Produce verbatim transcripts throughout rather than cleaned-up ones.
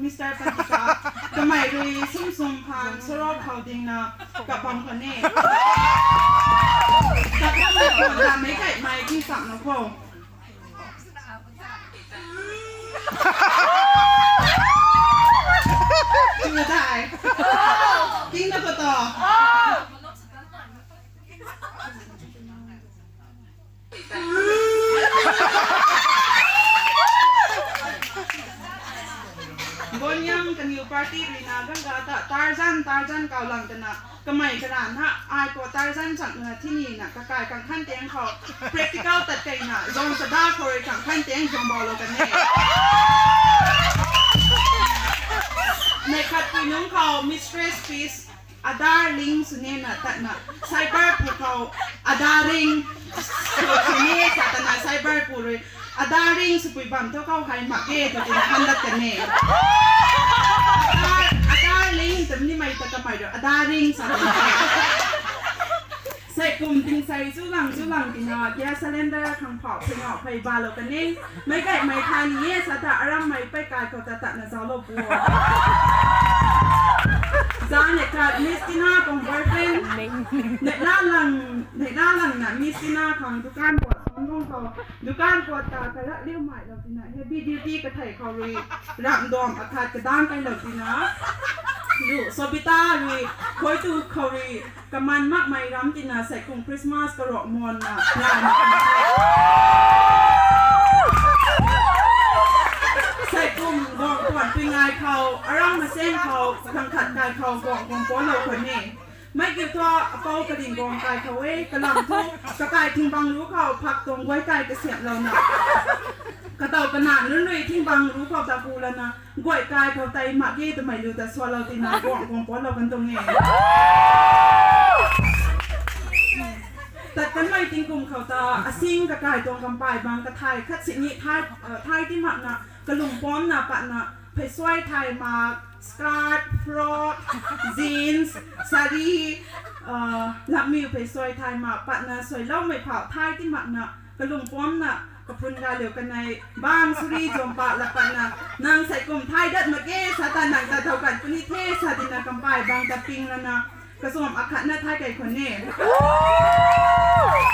Mister Patika, kamei rui sum sum phaan sarok khou dingna kapam khou ni. Kapam khou ta meic kaimei king cham na khou. King na khou ta. Gonyam kaniw party rui na gangga ta Tarzan, Tarzan kau lang twna kamei karan ha, ai khou Tarzan chang na thini na kakai kangkhan teng khou practical tat kei na zong sada khou rui kangkhan teng zong bau lou kan e. Neih khat pui nungc khou Mistress Peace, Aadhaar link sw ni na tatna, cyber pu khou Aadhaar link sw ni sa tana cyber pu rui, Aadhaar link swpui bam thu khou hei mak e tw tina han dat kan e. Aadhaar, Aadhaar link twmei ni mei ta kamei rui Aadhaar link sa tana. Sei kum ting sei chu lang chu lang tina gas cylinder khang phau phey ngau phey ba lou kan e. Meic kaimei thay ni e sa ta aram mei pei kai khou ta tatna zauc lou pu. Zan e khat Miss Tina tuang boyfriend. Neihla lang, neihla lang na Miss Tina khang dukan puat song gong khou. Dukan puat ta karat liu mai lou tina heavy duty kathei khou rui. Ram dam akhat kadang kai lou tina. Lu Sobita rui, khoi tu khou rui. Kaman makmei ram tina sei kum Christmas karok mon na. Sei kum guang tuan pui ngai khou, arang maseng khou, khang khat kai khou guang guang puan lou khou ni. Mei kiu thu apou kading guang kai khou e, kalam thu, kakai thingbang ru khou, phak tuang guay kai kasiamh lou na. Katow kana nunc rui thingbang ru khou ta pu lana, guay kai khou tei mak ge twmei lu ta sualou tina guang guang puan lou kan tuang e. Tat kanmei tingkum khou ta, asing kakai tuang kampai bang kathai khat sini thai, thai ti makna, kalung puamna patna, pheysuai thai mak, skirt, frock, jeans, sari, lammiu pheysuai thai mak patna, suailoumei phau thai ti makna, kalung puamna, kaphun ga liu kanei, bang suri zompa la patna, nang sei kum thai dat mak ge sa ta nang ta thau kan puni the sa tina kampai bang ta ping lana, kasuam akhatna thai kai khwan e.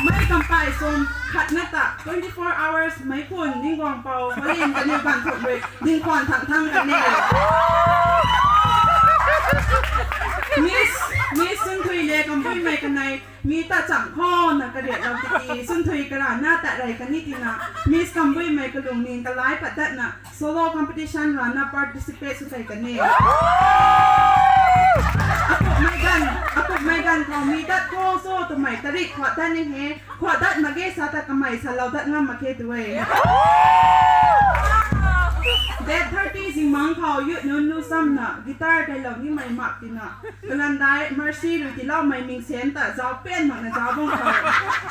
Mei kampai suam khatna ta twenty four hours mei khun ding guang pou, malin kaniw bang thuk rui, ding khwan thang thang kan e. Miss, Miss Sunthui le kambuimei kanei, mi ta cham khou na kariat lou tiki, Sunthui karana tat rei kani tina, Miss kambuimei kalung ning kalai pat datna, solo competition rana participate sw tei kan e. Akupmei ganv, akupmei ganv khou mi dat khou so twmei tarik khou dat ni he, khou dat mak ge sa ta kamei salou dat ngam mak khe tu e. Date thirty zingmang khou youth nunc nu samna guitar kailou nimei mak tina, kalandai Mercy rui tiiloumei mingsen ta zauc pen makna zauc bang khou,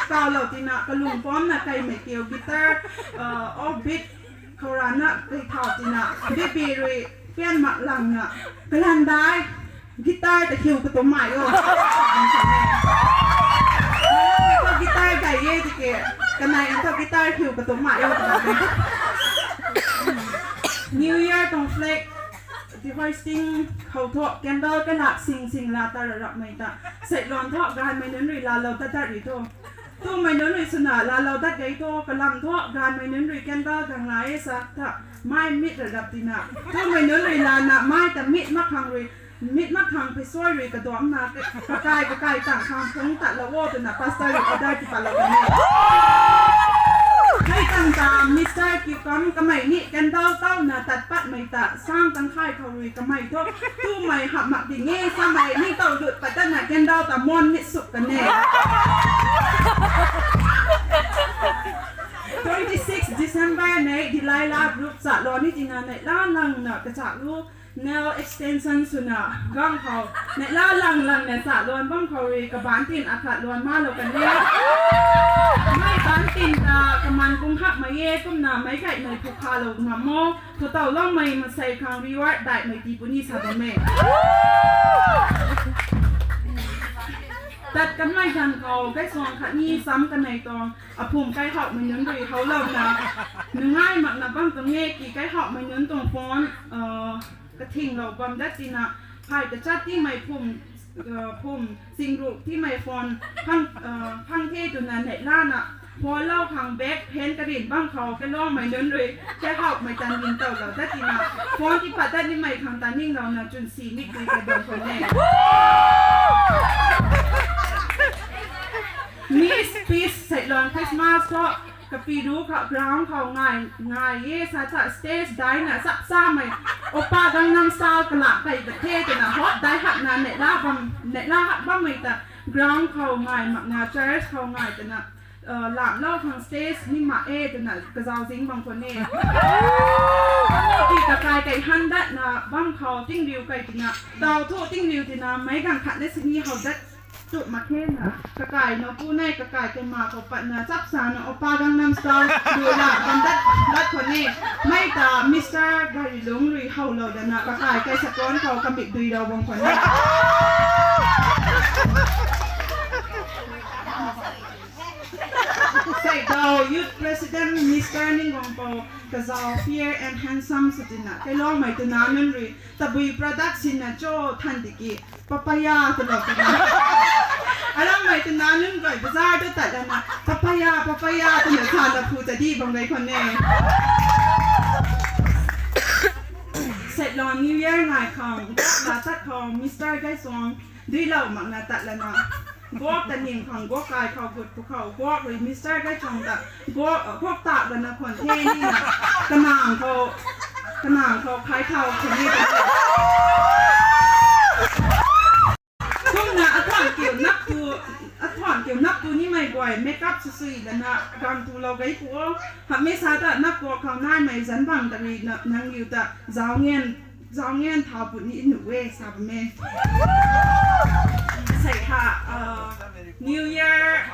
kaulou tina kalung puamna kaimei kiu guitar, uh, off beat khou rana kai thau tina, bibi rui pian mak langna, kalandai, guitar ta hiu katu mai o. Guitar kai e tiki, kanei an thu guitar hiu katu mai o. New Year tuang flag, the hoisting khou thu candle kalak sing sing la ta rarapmei ta, seiluan thu gaanvmei nunc rui laalou tat dat rui thu. Tumei nunc rui swna laalou dat gei thu, kalam thu gaanvmei nunc rui candle gang la e sa ta, mei mit rarap tina. Tumei nunc rui lana mei ta mit mak khang rui, mit mak khang pheysuai rui kaduamna, kakai kakai tang khang phung tatlou o twna pastor rui order tipatlou kan e. Hei tang ta Mister Kiukam kamei ni candle tauna tat patmei ta sang tangkhai khou rui kamei thu, tumei hap mak ding e samei ningtow lut pat tatna candle ta mon mit suk kan e. Twenty six December nei Delilah group chalou ni tina neihla langna kachat lu, nail extension swna gang khou, neihla lang langna chalou bam khou rui kabaanc tin akhat luan malou kan e. Mei baanc tin ta kaman kung hakmei e kumna meic kaimei phu khalou ngam o, khou tauloumei masei khang reward daihmei tii puni sa bam e. Tat kanmei ganv khou, kaisuang khatni sam kanei tuang aphum kaihaumei nunc rui howlouna, nungai makna bam tuang e ki kaihaumei nunc tuang phone, uh, kathinglou bam dat tina, phay kachat timei phum, uh, phum, singru timei phone, phang, uh, phang the twna neihlana, phone lou khang bag phen karin bam khou, kailuangmei nunc rui, kaihaumei tan nin towlou dat tina, phone tipat dat nimei khang tan ninglouna, chwn si mik tui kai bam khou ne. Miss Peace Seiluan Christmas khou, kapi ru khou ground khou ngai, ngai e sa ta stage daina chap chamei, Oppa Gangnam Style kalak kai ta the twna hot dai hakna neihla bam, neihla hak bammei ta ground khou ngai makna church khou ngai twna, uh, lamlou khang stage ni mak e twna kazau zing bam khou ne. Ki kakai kai han datna bam khou tingriu kai tina, tau thu tingriu tina, meic ganv khatna sini how dat tu mak khe na, kakai nowpu nei kakai kaima khou patna chap sana Oppa Gangnam Style lu la bam dat, dat khou ne. Mei ta Mister Garilung rui howlou dana kakai kai sakon khou kamik duilou bam khou ne. Seidau Youth President Mister Ninggongpou kazau fair and handsome sw tina, kailuangmei twna nunc rui, tabui product sinna cho than tiki, papaya twlou tina. Arammei twna nunc guay bazaar tu tat lana, papaya, papaya twna thanna phu ta di bam gay khou ne. Seiluan New Year ngai khang, guak la tat khou, Mister Gaisuang, duilou makna tat lana. Guak ta nim khang, guak kai khou, gut pwkhou, guak rui Mister Gaichuang ta, guak, guak tak lana khwan the nina, kanang khou, kanang khou khai thau khwan ni ta. Kumna athuan kiu nap tu, athuan kiu nap tu nimei guay makeup sw sui lana gang tulou gay pu o. Hamhmei sa ta nap kuak khou naimei zanc bang ta rui na, nang liu ta, zau ngen, zau ngen thau put ni nuh e sa bam e. Sei ha, uh, New Year,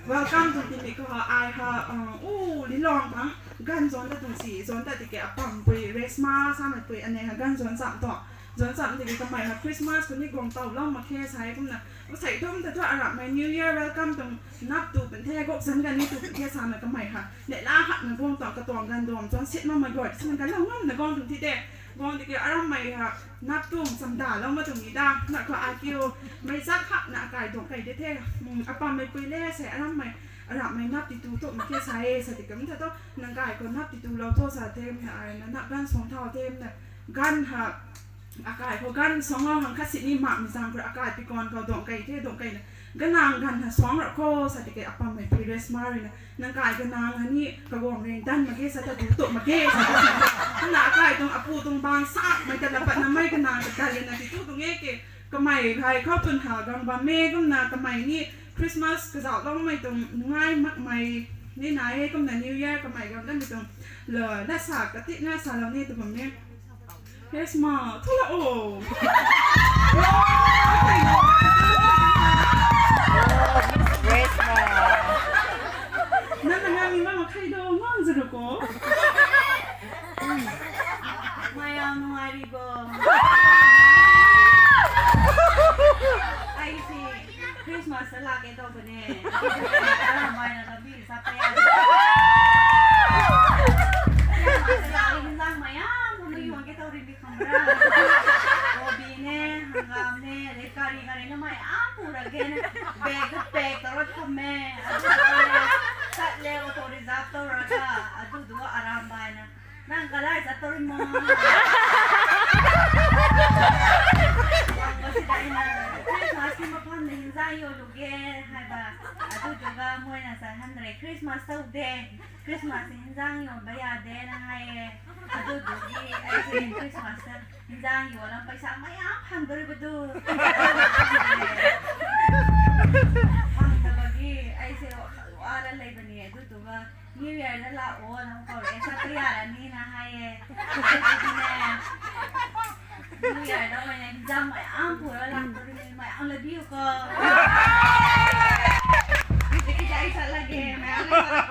welcome to timi khou ha, ai ha, uh, u, Lilong khang, ganv zan ta tuang si, zan ta tiki apam pui, Resma samei pui, anei ha ganv zan cham tu. Zan cham tiki kamei ha Christmas khou ni guang towlou mak khe sa e kumna. Masei thum ta thu arammei New Year welcome tuang nap tu pun the, guak zanc ganv ni tu pun the sana kamei ha. Neihla hakna guang tuang katuang ganv duang chuan sit makmei guay, sin ganlou ngamna guang tuang thi de. Guang tiki arammei ha nap tuang chamdalou ma tuang ni da. Nap khou akiu mei zak hakna akai duang kai de the. Hmm, apammei pui le sei arammei, arammei nap ti tu tu mak khe sa e sa tiki kum tha tu nang kai khou nap ti tulou tho sa the na ai na nap ganv suang thau the na ganv ha akai khou ganv suang lou hang khat sini makmei zaeng khou akai pikawn khou duang kai the, duang kai na ganang ganv ha suang ra khou sa tiki apammei pui Resma rui na nang kai ganang ha ni kaguang ring dan mak ge sa ta tu tu mak ge sa ta na akai tuang apu tuang bang sakmei ta la patna mei ganang ta dal na ti tu tuang e ke kamei hai khou tun ha gang bam e kumna kamei ni Christmas kazauhloumei tuang nungai makmei ni nai e kumna New Year kamei gang kanmei tuang la, la sa kati na salou ni tu bam e. Resma, thula o. Nang na ngang ni mama khai do, ngang zero ko. Mayang nungairibo. Ai si Christmas lak e to bane. Mayna kabi sa pa ya. Christmas lak e lang mayang ko mayang ke to ri Kobi ne, hangam ne, le kari kari na mei apu ra gen, bag ta pack ta rot kham e, adu du, sat le auto reserve tau ra ka, adu du aram bai na, nang kalai sat tau ri mo. Wang ko si dai na, Christmas ni mapam na hinzai yo lu ge, hai ba, adu du ga moi na sa han re Christmas tau de. Christmas ni hinzang yo baya de na hai e. Adu du gi, ai se Christmas ta hinzang yo lam paisa mayam phang dori ba du. Phang da ba gi, ai se wa, wa la lei ba ni, adu du ga. New Year la la o, na ko re, sa priya ra ni na hai e. Adu du gi ne. New Year na mai na hinzang mayam pura la, dori ni mayam la diu ko. Isi ki jai sa lage, mayam la